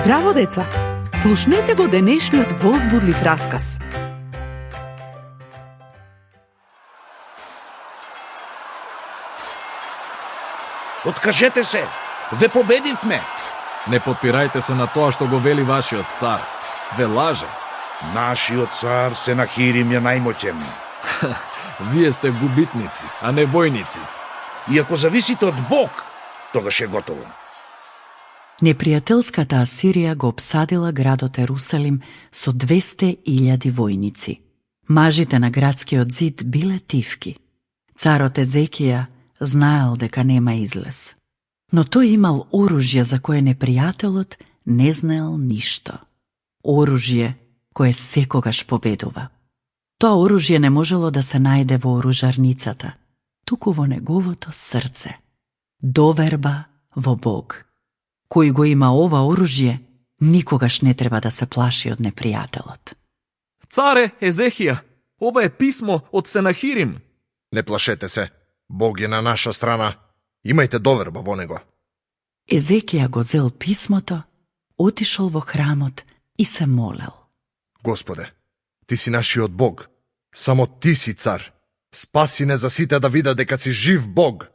Здраво, деца! Слушнете го денешниот возбудлив расказ. Откажете се! Ве победивме! Не подпирајте се на тоа што го вели вашиот цар. Ве лаже. Нашиот цар Сенахирим е најмоќен. Вие сте губитници, а не војници. И ако зависите од Бог, тогаш е готово. Непријателската Асирија го обсадила градот Ерусалим со 200.000 војници. Мажите на градскиот зид биле тивки. Царот Езекија знаел дека нема излез. Но тој имал оружје за кое непријателот не знаел ништо. Оружје кое секогаш победува. Тоа оружје не можело да се најде во оружарницата, туку во неговото срце. Доверба во Бог. Кој го има ова оружје, никогаш не треба да се плаши од непријателот. Царе Езехија, ова е писмо од Сенахирим. Не плашете се, Бог е на наша страна. Имајте доверба во него. Езекија го зел писмото, отишол во храмот и се молел. Господе, ти си нашиот Бог. Само ти си цар. Спаси не за сите да видат дека си жив Бог.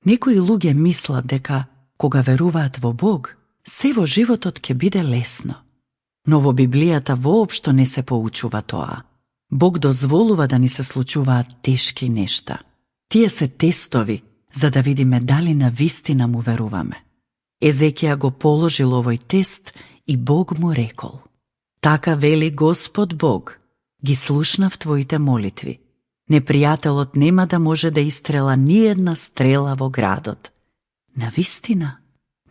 Некои луѓе мислат дека кога веруваат во Бог, се во животот ќе биде лесно. Но во Библијата воопшто не се поучува тоа. Бог дозволува да ни се случуваат тешки нешта. Тие се тестови, за да видиме дали на вистина му веруваме. Езекија го положил овој тест и Бог му рекол: така вели Господ Бог, ги слушнав твоите молитви. Непријателот нема да може да истрела ни една стрела во градот. Навистина,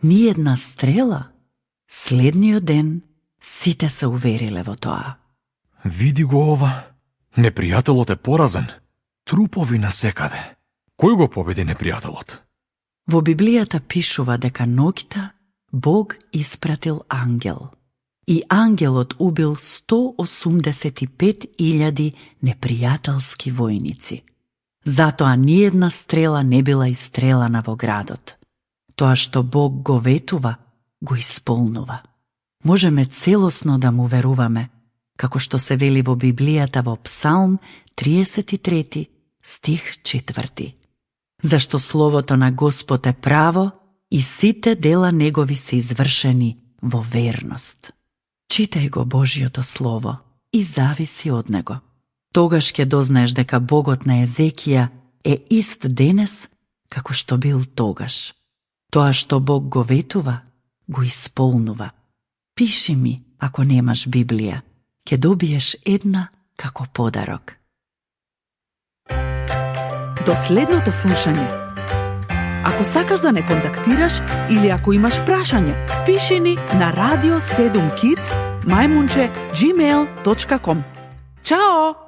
ни една стрела? Следниот ден сите се увериле во тоа. Види го ова. Непријателот е поразен. Трупови насекаде. Кој го победи непријателот? Во Библијата пишува дека ноќта Бог испратил ангел. И ангелот убил 185.000 непријателски војници. Затоа ни една стрела не била истрелана во градот. Тоа што Бог го ветува, го исполнува. Можеме целосно да му веруваме, како што се вели во Библијата во Псалм 33, стих 4. Зашто словото на Господ е право и сите дела негови се извршени во верност. Читај го Божјото Слово и зависи од него. Тогаш ќе дознаеш дека Богот на Езекија е ист денес како што бил тогаш. Тоа што Бог го ветува, го исполнува. Пиши ми, ако немаш Библија, ќе добиеш една како подарок. До следното слушање. Ако сакаш да не контактираш или ако имаш прашање, пиши ни на radio7kids@gmail.com. Чао!